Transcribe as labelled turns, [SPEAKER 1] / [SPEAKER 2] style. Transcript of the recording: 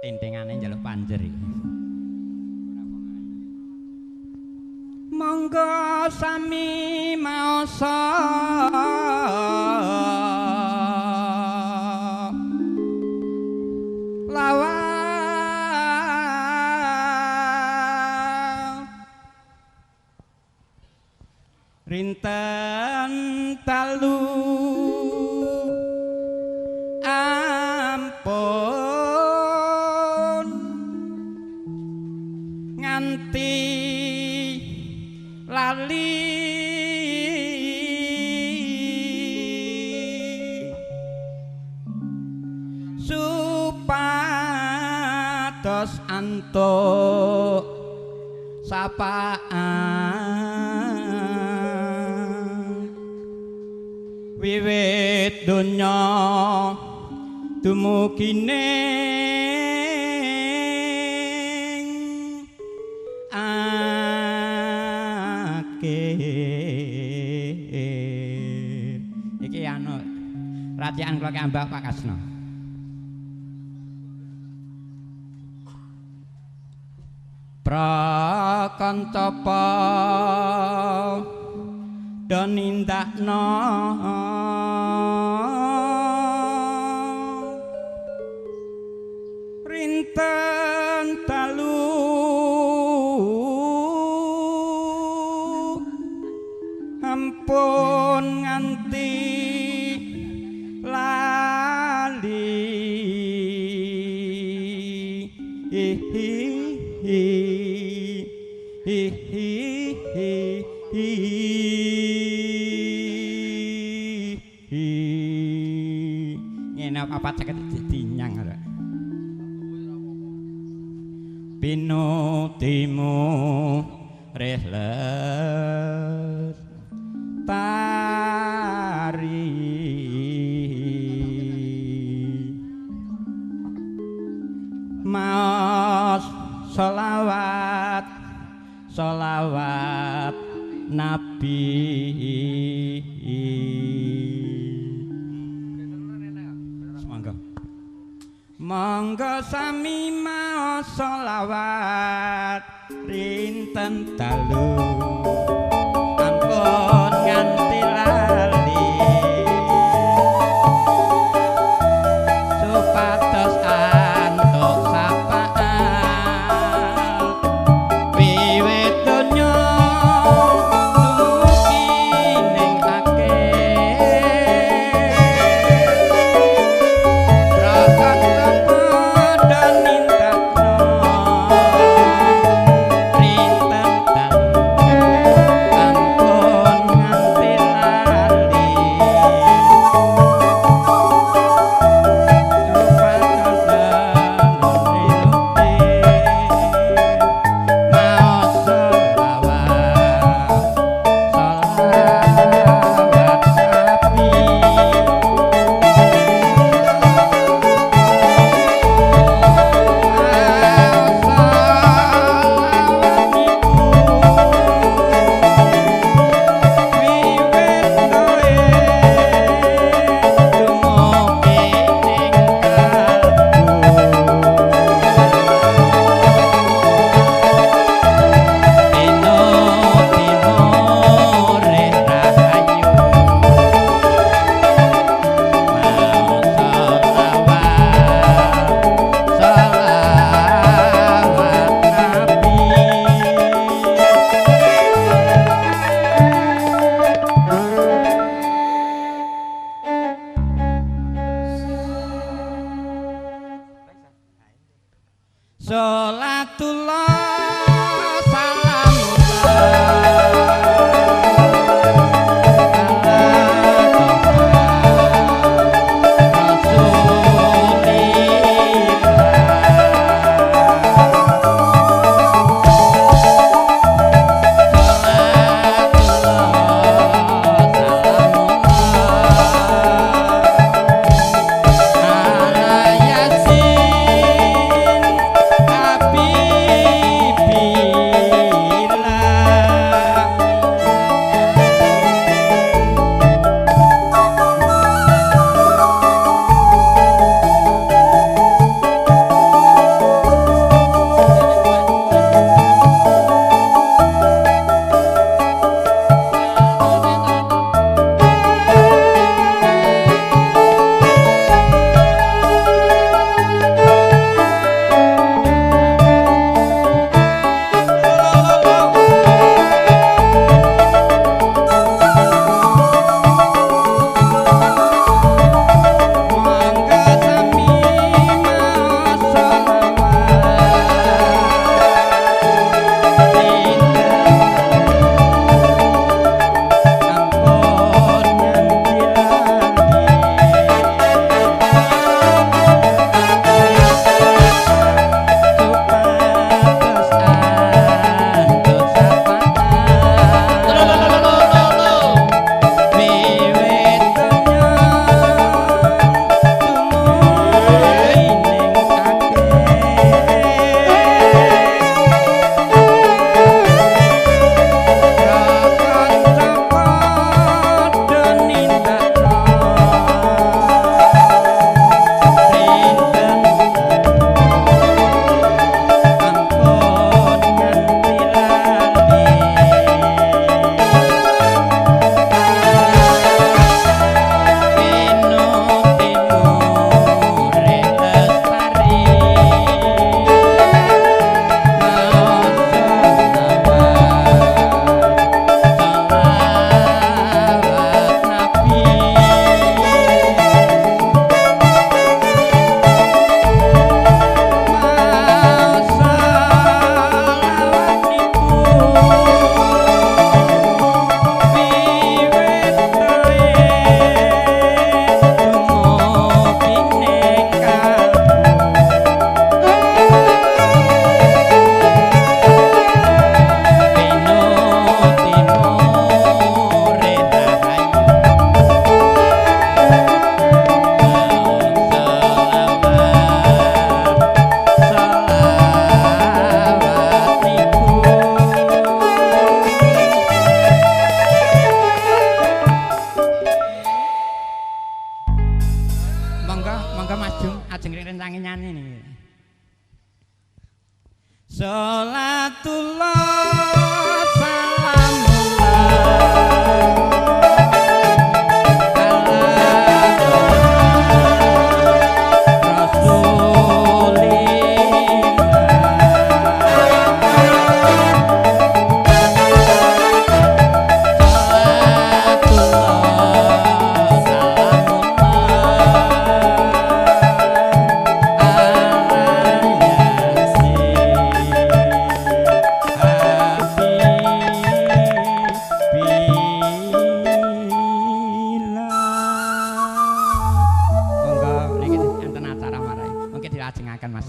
[SPEAKER 1] Tentengane njaluk panjer iki. Monggo sami maosa lawat rinten talu ampun nganti lali supados antuk sapaan wiwit donya dumugi ning akhir. Iki anu racikan kula ki Mbah Pak Kasno. Prakantapa do nindakno rinten dalu ampun nganti lali. Ngene papat seket dinyang ora. Pinutimu rehlet tari maos selawat selawat Nabi. Monggo monggo sami maos selawat rinten dalu ampun nganti lali supados antuk sapaan wiwit donya dumugi ning akhir prakanta padha nindakno rinten dalu ampun nganti lali supados nganti maos selawat selawat Nabi. Salatullah salamullah ala Rasulillah. Salatullah salamullah ala Yasin Habibullah. Monggo Mas Jung ajeng rencangi nyanyi niki. Salatullah salamullah Mas.